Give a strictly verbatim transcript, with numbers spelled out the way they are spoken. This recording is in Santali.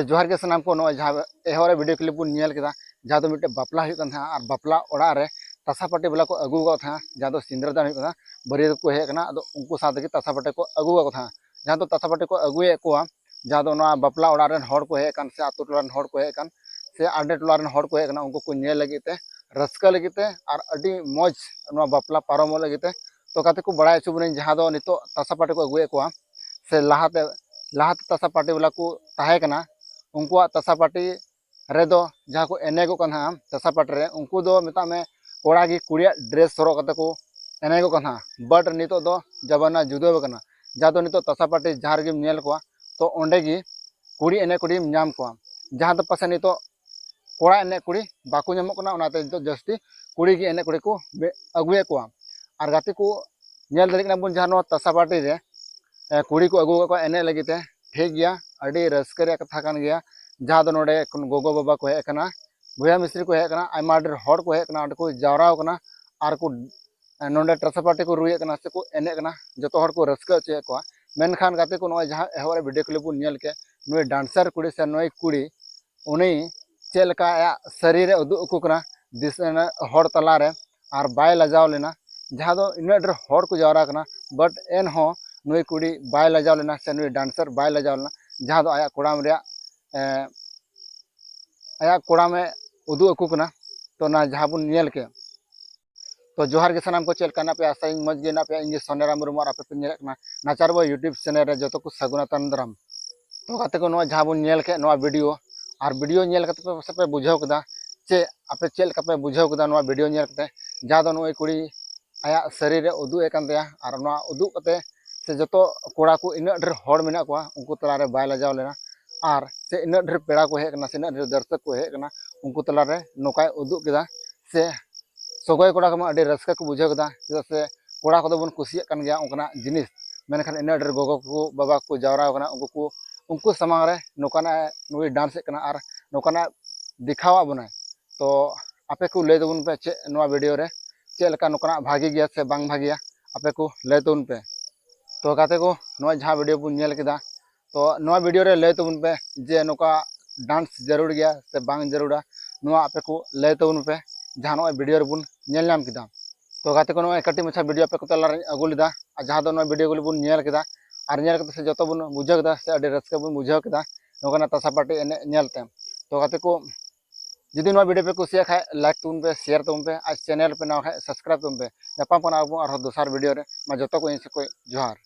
ᱡᱚᱦᱟᱨ ᱜᱮ ᱥᱟᱱᱟᱢ ᱠᱚ᱾ ᱱᱚᱜᱼᱚᱭ ᱡᱟᱦᱟᱸ ᱮᱦᱚᱵ ᱨᱮ ᱵᱷᱤᱰᱤᱭᱳ ᱠᱞᱤᱯ ᱵᱚᱱ ᱧᱮᱞ ᱠᱮᱫᱟ, ᱡᱟᱦᱟᱸ ᱫᱚ ᱢᱤᱫᱴᱮᱱ ᱵᱟᱯᱞᱟ ᱦᱩᱭᱩᱜ ᱠᱟᱱ ᱛᱟᱦᱮᱸᱱᱟ ᱟᱨ ᱵᱟᱯᱞᱟ ᱚᱲᱟᱜ ᱨᱮ ᱛᱟᱥᱟ ᱯᱟᱨᱴᱤ ᱵᱟᱞᱟ ᱠᱚ ᱟᱹᱜᱩ ᱟᱠᱟᱫ ᱛᱟᱦᱮᱸᱱᱟ, ᱡᱟᱦᱟᱸ ᱫᱚ ᱥᱤᱸᱫᱽᱨᱟᱹ ᱫᱟᱱ ᱦᱩᱭᱩᱜ ᱠᱟᱱᱟ, ᱵᱟᱹᱨᱭᱟᱹᱛ ᱠᱚ ᱦᱮᱡ ᱟᱠᱟᱱᱟ, ᱟᱫᱚ ᱩᱱᱠᱩ ᱥᱟᱶ ᱛᱮᱜᱮ ᱛᱟᱥᱟ ᱯᱟᱨᱴᱤ ᱠᱚ ᱟᱹᱜᱩ ᱟᱠᱟᱫ ᱛᱟᱦᱮᱸᱱᱟ᱾ ᱡᱟᱦᱟᱸ ᱫᱚ ᱛᱟᱥᱟ ᱯᱟᱨᱴᱤ ᱠᱚ ᱟᱹᱜᱩᱭᱮᱫ ᱠᱚᱣᱟ, ᱡᱟᱦᱟᱸ ᱫᱚ ᱱᱚᱣᱟ ᱵᱟᱯᱞᱟ ᱚᱲᱟᱜ ᱨᱮᱱ ᱦᱚᱲ ᱠᱚ ᱦᱮᱡ ᱟᱠᱟᱱ ᱥᱮ ᱟᱛᱳ ᱴᱚᱞᱟ ᱨᱮᱱ ᱦᱚᱲ ᱠᱚ ᱦᱮᱡ ᱟᱠᱟᱱ ᱥᱮ ᱟᱰᱮ ᱴᱚᱞᱟ ᱨᱮᱱ ᱦᱚᱲ ᱠᱚ ᱦᱮᱡ ᱟᱠᱟᱱᱟ, ᱩᱱᱠᱩ ᱠᱚ ᱧᱮᱞ ᱞᱟᱹᱜᱤᱫ ᱛᱮ, ᱨᱟᱹᱥᱠᱟᱹ ᱞᱟᱹᱜᱤᱫ ᱛᱮ ᱟᱨ ᱟᱹᱰᱤ ᱢᱚᱡᱽ ᱱᱚᱣᱟ ᱵᱟᱯᱞᱟ ᱯᱟᱨᱚᱢᱚᱜ ᱞᱟᱹᱜᱤᱫ ᱛᱮ᱾ ᱛᱚ ᱜᱟᱛᱮ ᱠᱚ, ᱵᱟᱲᱟᱭ ᱦᱚᱪᱚ ᱵᱚᱱᱟᱹᱧ, ᱡᱟᱦᱟᱸ ᱫᱚ ᱱᱤᱛᱚᱜ ᱛᱟᱥᱟ ᱯᱟᱨᱴᱤ ᱠᱚ ᱟᱹᱜᱩᱭᱮᱫ ᱠᱚᱣᱟ ᱥᱮ ᱞᱟᱦᱟᱛᱮ, ᱞᱟᱦᱟᱛᱮ ᱛᱟᱥᱟ ᱯᱟᱨᱴᱤ ᱵᱟᱞᱟ ᱠᱚ ᱛᱟᱦᱮᱸ ᱠᱟᱱᱟ, ᱩᱱᱠᱩᱣᱟᱜ ᱛᱟᱥᱟ ᱯᱟᱨᱴᱤ ᱨᱮᱫᱚ ᱡᱟᱦᱟᱸ ᱠᱚ ᱮᱱᱮᱡᱚᱜ ᱠᱟᱱ ᱛᱟᱦᱮᱸᱱᱟ ᱛᱟᱥᱟ ᱯᱟᱨᱴᱤ ᱨᱮ, ᱩᱱᱠᱩ ᱫᱚ ᱢᱮᱛᱟᱜ ᱢᱮ ᱠᱚᱲᱟ ᱜᱮ ᱠᱩᱲᱤᱭᱟᱜ ᱰᱨᱮᱥ ᱦᱚᱨᱚᱜ ᱠᱟᱛᱮ ᱠᱚ ᱮᱱᱮᱡᱚᱜ ᱠᱟᱱ ᱛᱟᱦᱮᱸᱱᱟ᱾ ᱵᱟᱴ ᱱᱤᱛᱚᱜ ᱫᱚ ᱡᱟᱢᱟᱱᱟ ᱡᱩᱫᱟᱹ ᱟᱠᱟᱱᱟ, ᱡᱟᱦᱟᱸ ᱫᱚ ᱱᱤᱛᱚᱜ ᱛᱟᱥᱟ ᱯᱟᱨᱴᱤ ᱡᱟᱦᱟᱸ ᱨᱮᱜᱮᱢ ᱧᱮᱞ ᱠᱚᱣᱟ, ᱛᱚ ᱚᱸᱰᱮ ᱜᱮ ᱠᱩᱲᱤ ᱮᱱᱮᱡ ᱠᱩᱲᱤᱢ ᱧᱟᱢ ᱠᱚᱣᱟ, ᱡᱟᱦᱟᱸ ᱫᱚ ᱯᱟᱥᱮᱡ ᱱᱤᱛᱚᱜ ᱠᱚᱲᱟ ᱮᱱᱮᱡ ᱠᱩᱲᱤ ᱵᱟᱠᱚ ᱧᱟᱢᱚᱜ ᱠᱟᱱᱟ, ᱚᱱᱟᱛᱮ ᱱᱤᱛᱚᱜ ᱡᱟᱹᱥᱛᱤ ᱠᱩᱲᱤ ᱜᱮ ᱮᱱᱮᱡ ᱠᱩᱲᱤ ᱠᱚ ᱵᱮ-, ᱟᱹᱜᱩᱭᱮᱫ ᱠᱚᱣᱟ᱾ ᱟᱨ ᱜᱟᱛᱮ ᱠᱚ, ᱧᱮᱞ ᱫᱟᱲᱮᱭᱟᱜ ᱠᱟᱱᱟ ᱵᱚᱱ ᱡᱟᱦᱟᱸ ᱱᱚᱣᱟ ᱛᱟᱥᱟ ᱯᱟᱨᱴᱤ ᱨᱮ, ᱮ, ᱠᱩᱲᱤ ᱠᱚ ᱟᱹᱜᱩ ᱟᱠᱟᱫ ᱠᱚᱣᱟ ᱮᱱᱮᱡ ᱞᱟᱹᱜᱤᱫ ᱛᱮ, ᱴᱷᱤᱠ ᱜᱮᱭᱟ, ᱟᱹᱰᱤ ᱨᱟᱹᱥᱠᱟᱹ ᱨᱮᱭᱟᱜ ᱠᱟᱛᱷᱟ ᱠᱟᱱ ᱜᱮᱭᱟ, ᱡᱟᱦᱟᱸ ᱫᱚ ᱱᱚᱰᱮ ᱜᱚᱜᱚ ᱵᱟᱵᱟ ᱠᱚ ᱦᱮᱡ ᱟᱠᱟᱱᱟ, ᱵᱚᱭᱦᱟ ᱢᱤᱥᱛᱨᱤ ᱠᱚ ᱦᱮᱡ ᱟᱠᱟᱱᱟ, ᱟᱭᱢᱟ ᱰᱷᱮᱨ ᱦᱚᱲ ᱠᱚ ᱦᱮᱡ ᱟᱠᱟᱱᱟ, ᱚᱸᱰᱮ ᱠᱚ ᱡᱟᱣᱨᱟ ᱟᱠᱟᱱᱟ ᱟᱨ ᱠᱚ ᱱᱚᱰᱮ ᱛᱟᱥᱟ ᱯᱟᱨᱴᱤ ᱠᱚ ᱨᱩᱭᱮᱫ ᱠᱟᱱᱟ ᱥᱮᱠᱚ ᱮᱱᱮᱡ ᱠᱟᱱᱟ, ᱡᱚᱛᱚ ᱦᱚᱲ ᱠᱚ ᱨᱟᱹᱥᱠᱟᱹ ᱦᱚᱪᱚᱭᱮᱫ ᱠᱚᱣᱟ᱾ ᱢᱮᱱᱠᱷᱟᱱ ᱜᱟᱛᱮ ᱠᱚ, ᱱᱚᱜᱼᱚᱭ ᱡᱟᱦᱟᱸ ᱮᱦᱚᱵ ᱨᱮ ᱵᱷᱤᱰᱤᱭᱳ ᱠᱞᱤᱯ ᱵᱚᱱ ᱧᱮᱞ ᱠᱮᱫ, ᱱᱩᱭ ᱰᱟᱱᱥᱟᱨ ᱠᱩᱲᱤ ᱥᱮ ᱱᱩᱭ ᱠᱩᱲᱤ, ᱩᱱᱤ ᱪᱮᱫ ᱞᱮᱠᱟ ᱟᱭᱟᱜ ᱥᱟᱹᱨᱤ ᱨᱮ ᱩᱫᱩᱜ ᱟᱠᱚ ᱠᱟᱱᱟ, ᱫᱤᱥ-, ᱦᱚᱲ ᱛᱟᱞᱟᱨᱮ, ᱟᱨ ᱵᱟᱭ ᱞᱟᱡᱟᱣ ᱞᱮᱱᱟ, ᱡᱟᱦᱟᱸ ᱫᱚ ᱤᱱᱟᱹᱜ ᱰᱷᱮᱨ ᱦᱚᱲ ᱠᱚ ᱡᱟᱣᱨᱟ ᱠᱟᱱᱟ, ᱵᱟᱴ ᱮᱱᱦᱚᱸ ᱱᱩᱭ ᱠᱩᱲᱤ ᱵᱟᱭ ᱞᱟᱡᱟᱣ ᱞᱮᱱᱟ ᱥᱮ ᱱᱩᱭ ᱰᱟᱱᱥᱟᱨ ᱵᱟᱭ ᱞᱟᱡᱟᱣ ᱞᱮᱱᱟ, ᱡᱟᱦᱟᱸ ᱫᱚ ᱟᱭᱟᱜ ᱠᱚᱲᱟᱢ ᱨᱮᱭᱟᱜ, ᱮ, ᱟᱭᱟᱜ ᱠᱚᱲᱟᱢᱮ ᱩᱫᱩᱜ ᱟᱠᱚ ᱠᱟᱱᱟ᱾ ᱛᱚ ᱚᱱᱟ ᱡᱟᱦᱟᱸ ᱵᱚᱱ ᱧᱮᱞ ᱠᱮᱫ᱾ ᱛᱚ ᱡᱚᱦᱟᱨ ᱜᱮ ᱥᱟᱱᱟᱢ ᱠᱚ, ᱪᱮᱫ ᱞᱮᱠᱟ ᱦᱮᱱᱟᱜ ᱯᱮᱭᱟ? ᱟᱥᱟᱭᱟᱹᱧ ᱢᱚᱡᱽ ᱜᱮ ᱦᱮᱱᱟᱜ ᱯᱮᱭᱟ᱾ ᱤᱧ ᱜᱮ ᱥᱚᱱᱮᱨᱟᱢ ᱢᱩᱨᱢᱩ ᱟᱨ ᱟᱯᱮ ᱯᱮ ᱧᱮᱞᱮᱫ ᱠᱟᱱᱟ ᱱᱟᱪᱟᱨ ᱵᱚᱭ YouTube ᱪᱮᱱᱮᱞ ᱨᱮ᱾ ᱡᱚᱛᱚ ᱠᱚ ᱥᱟᱹᱜᱩᱱ ᱟᱛᱟᱝ ᱫᱟᱨᱟᱢ᱾ ᱛᱚ ᱜᱟᱛᱮ ᱠᱚ, ᱱᱚᱣᱟ ᱡᱟᱦᱟᱸ ᱵᱚᱱ ᱧᱮᱞ ᱠᱮᱫ ᱱᱚᱣᱟ ᱵᱷᱤᱰᱤᱭᱳ, ᱟᱨ ᱵᱷᱤᱰᱤᱭᱳ ᱧᱮᱞ ᱠᱟᱛᱮ ᱯᱮ ᱯᱟᱥᱮᱡ ᱯᱮ ᱵᱩᱡᱷᱟᱹᱣ ᱠᱮᱫᱟ, ᱪᱮᱫ ᱟᱯᱮ ᱪᱮᱫ ᱞᱮᱠᱟ ᱯᱮ ᱵᱩᱡᱷᱟᱹᱣ ᱠᱮᱫᱟ ᱱᱚᱣᱟ ᱵᱷᱤᱰᱤᱭᱳ ᱧᱮᱞ ᱠᱟᱛᱮ, ᱡᱟᱦᱟᱸ ᱫᱚ ᱱᱩᱜᱼᱩᱭ ᱠᱩᱲᱤ ᱟᱭᱟᱜ ᱥᱟᱹᱨᱤ ᱨᱮ ᱩᱫᱩᱜ ᱮᱫ ᱠᱟᱱ ᱛᱟᱭᱟ, ᱟᱨ ᱱᱚᱣᱟ ᱩᱫᱩᱜ ᱠᱟᱛᱮ ᱥᱮ ᱡᱚᱛᱚ ᱠᱚᱲᱟ ᱠᱚ ᱤᱱᱟᱹᱜ ᱰᱷᱮᱨ ᱦᱚᱲ ᱢᱮᱱᱟᱜ ᱠᱚᱣᱟ, ᱩᱱᱠᱩ ᱛᱟᱞᱟᱨᱮ ᱵᱟᱭ ᱞᱟᱡᱟᱣ ᱞᱮᱱᱟ, ᱟᱨ ᱥᱮ ᱤᱱᱟᱹᱜ ᱰᱷᱮᱨ ᱯᱮᱲᱟ ᱠᱚ ᱦᱮᱡ ᱟᱠᱟᱱᱟ ᱥᱮ ᱤᱱᱟᱹᱜ ᱰᱷᱮᱨ ᱫᱚᱨᱥᱚᱠ ᱠᱚ ᱦᱮᱡ ᱟᱠᱟᱱᱟ, ᱩᱱᱠᱩ ᱛᱟᱞᱟᱨᱮ ᱱᱚᱝᱠᱟᱭ ᱩᱫᱩᱜ ᱠᱮᱫᱟ᱾ ᱥᱮ ᱥᱚᱜᱚᱭ ᱠᱚᱲᱟ ᱠᱚᱢᱟ ᱟᱹᱰᱤ ᱨᱟᱹᱥᱠᱟᱹ ᱠᱚ ᱵᱩᱡᱷᱟᱹᱣ ᱠᱮᱫᱟ, ᱪᱮᱫᱟᱜ ᱥᱮ ᱠᱚᱲᱟ ᱠᱚᱫᱚ ᱵᱚᱱ ᱠᱩᱥᱤᱭᱟᱜ ᱠᱟᱱ ᱜᱮᱭᱟ ᱚᱱᱠᱟᱱᱟᱜ ᱡᱤᱱᱤᱥ, ᱢᱮᱱᱠᱷᱟᱱ ᱤᱱᱟᱹᱜ ᱰᱷᱮᱨ ᱜᱚᱜᱚ ᱠᱚ ᱵᱟᱵᱟ ᱠᱚ ᱡᱟᱣᱨᱟ ᱟᱠᱟᱱᱟ, ᱩᱱᱠᱩ ᱠᱚ, ᱩᱱᱠᱩ ᱥᱟᱢᱟᱝ ᱨᱮ ᱱᱚᱝᱠᱟᱱᱟᱜ ᱱᱩᱭ ᱰᱟᱱᱥ ᱮᱫ ᱠᱟᱱᱟ ᱟᱨ ᱱᱚᱝᱠᱟᱱᱟᱜ ᱫᱮᱠᱷᱟᱣᱟᱜ ᱵᱚᱱᱟᱭ᱾ ᱛᱚ ᱟᱯᱮ ᱠᱚ ᱞᱟᱹᱭ ᱛᱟᱵᱚᱱ ᱯᱮ, ᱪᱮᱫ ᱱᱚᱣᱟ ᱵᱷᱤᱰᱤᱭᱳ ᱨᱮ ᱪᱮᱫ ᱞᱮᱠᱟ ᱱᱚᱝᱠᱟᱱᱟᱜ ᱵᱷᱟᱜᱮ ᱜᱮᱭᱟ ᱥᱮ ᱵᱟᱝ ᱵᱷᱟᱜᱮᱭᱟ, ᱟᱯᱮ ᱠᱚ ᱞᱟᱹᱭ ᱛᱟᱵᱚᱱ ᱯᱮ᱾ ᱛᱚ ᱜᱟᱛᱮ ᱠᱚ, ᱱᱚᱣᱟ ᱡᱟᱦᱟᱸ ᱵᱷᱤᱰᱤᱭᱳ ᱵᱚᱱ ᱧᱮᱞ ᱠᱮᱫᱟ, ᱛᱚ ᱱᱚᱣᱟ ᱵᱷᱤᱰᱤᱭᱳ ᱨᱮ ᱞᱟᱹᱭ ᱛᱟᱵᱚᱱ ᱯᱮ ᱡᱮ ᱱᱚᱝᱠᱟ ᱰᱟᱱᱥ ᱡᱟᱹᱨᱩᱲ ᱜᱮᱭᱟ ᱥᱮ ᱵᱟᱝ ᱡᱟᱹᱨᱩᱲᱟ, ᱱᱚᱣᱟ ᱟᱯᱮ ᱠᱚ ᱞᱟᱹᱭ ᱛᱟᱵᱚᱱ ᱯᱮ, ᱡᱟᱦᱟᱸ ᱱᱚᱜᱼᱚᱭ ᱵᱷᱤᱰᱤᱭᱳ ᱨᱮᱵᱚᱱ ᱧᱮᱞ ᱧᱟᱢ ᱠᱮᱫᱟ᱾ ᱛᱚ ᱜᱟᱛᱮ ᱠᱚ, ᱱᱚᱜᱼᱚᱭ ᱠᱟᱹᱴᱤᱡ ᱢᱟᱪᱷᱟ ᱵᱷᱤᱰᱤᱭᱳ ᱟᱯᱮ ᱠᱚ ᱛᱟᱞᱟᱨᱮᱧ ᱟᱹᱜᱩ ᱞᱮᱫᱟ, ᱟᱨ ᱡᱟᱦᱟᱸ ᱫᱚ ᱱᱚᱣᱟ ᱵᱷᱤᱰᱤᱭᱳ ᱠᱚ ᱵᱚᱱ ᱧᱮᱞ ᱠᱮᱫᱟ, ᱟᱨ ᱧᱮᱞ ᱠᱟᱛᱮ ᱥᱮ ᱡᱚᱛᱚ ᱵᱚᱱ ᱵᱩᱡᱷᱟᱹᱣ ᱠᱮᱫᱟ ᱥᱮ ᱟᱹᱰᱤ ᱨᱟᱹᱥᱠᱟᱹ ᱵᱚᱱ ᱵᱩᱡᱷᱟᱹᱣ ᱠᱮᱫᱟ ᱱᱚᱝᱠᱟᱱᱟᱜ ᱛᱟᱥᱟ ᱯᱟᱨᱴᱤ ᱮᱱᱮᱡ ᱧᱮᱞ ᱛᱮ᱾ ᱛᱚ ᱜᱟᱛᱮ ᱠᱚ, ᱡᱩᱫᱤ ᱱᱚᱣᱟ ᱵᱷᱤᱰᱤᱭᱳ ᱯᱮ ᱠᱩᱥᱤᱭᱟᱜ ᱠᱷᱟᱡ, ᱞᱟᱭᱤᱠ ᱛᱟᱵᱚᱱ ᱯᱮ, ᱥᱮᱭᱟᱨ ᱛᱟᱵᱚᱱ ᱯᱮ, ᱟᱨ ᱪᱮᱱᱮᱞ ᱯᱮ ᱱᱟᱣᱟ ᱠᱷᱟᱡ ᱥᱟᱵᱥᱠᱨᱟᱭᱤᱵ ᱛᱟᱵᱚᱱ ᱯᱮ᱾ ᱧᱟᱯᱟᱢ ᱠᱟᱱᱟ ᱵᱚᱱ ᱟᱨᱦᱚᱸ ᱫᱚᱥᱟᱨ ᱵᱷᱤᱰᱤᱭᱳ ᱨᱮ᱾ ᱢᱟ ᱡᱚᱛᱚ ᱠᱚ ᱤᱧ ᱥᱮᱫ ᱠᱷᱚᱡ ᱡᱚᱦᱟᱨ᱾